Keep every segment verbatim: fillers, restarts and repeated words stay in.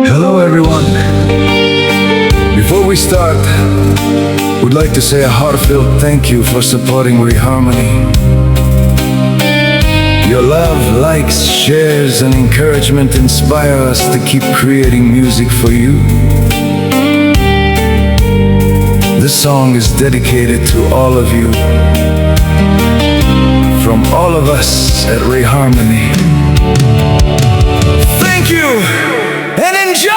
Hello, everyone. Before we start, we'd like to say a heartfelt thank you for supporting ReHarmony. Your love, likes, shares, and encouragement inspire us to keep creating music for you. This song is dedicated to all of you, from all of us at ReHarmony. Thank you and enjoy!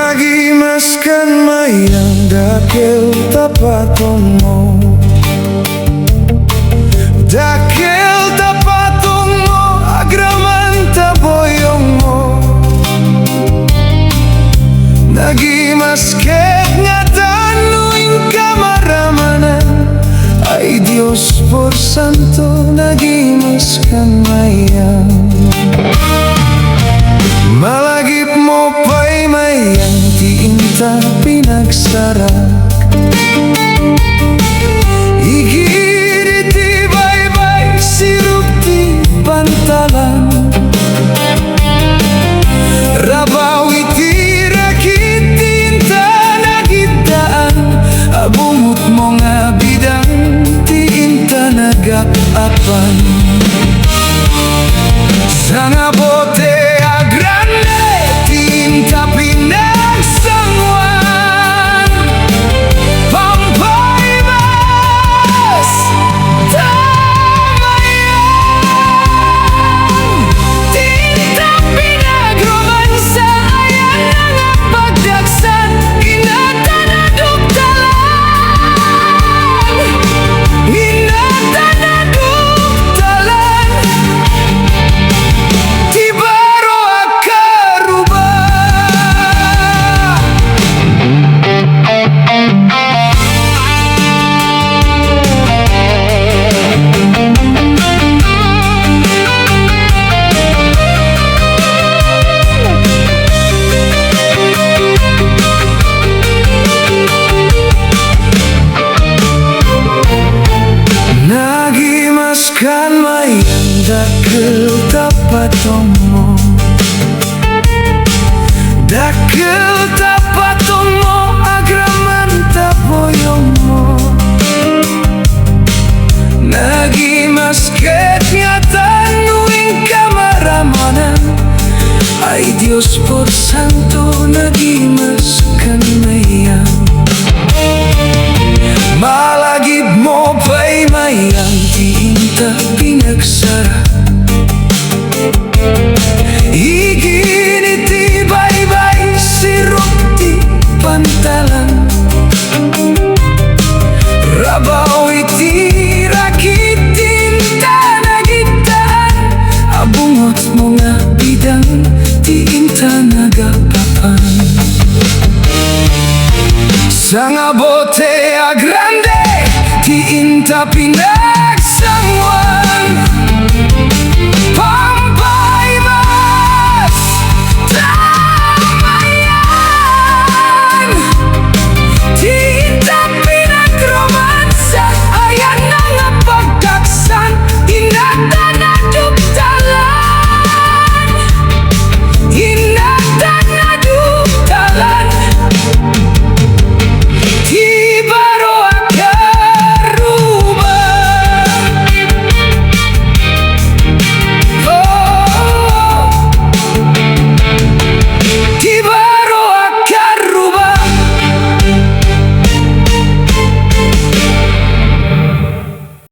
Nagimaskan mayang, dakel ta patongmo. Dakel ta patongmo, agraman ta buyongmo. Nagimasket nga tano inka maramanan. Ay Dios por santo, nagimaskan mayang. Malagipmo pay mayang ti inta pinagsarak. Igid iti baybay, sirok ti pantalan. Rabaw iti rakit ti inta nagiddaan, a bungotmo nga bidang ti inta nagap-apan. Sangabote a grande ti inta pinagsanguan. Pampaibas ta mayang ti inta pinagromansa, ayanna nga pagdagsan, inata naduktalan, inata naduktalan ti baro a karuba. Nagimaskan mayang, dakel ta patongmo. Dakel ta patongmo, agraman ta buyongmo. Nagimasket nga tano inka maramanan. Ay Dios por santo, nagimaskan mayang. Malagipmo pay mayang ti inta pinagsara. Igid iti baybay, sirok ti pantalan. Rabaw iti rakit ti inta nagiddaan, a bungotmo nga bidang ti inta nagap-apan. Sangabote a grande ti inta pin-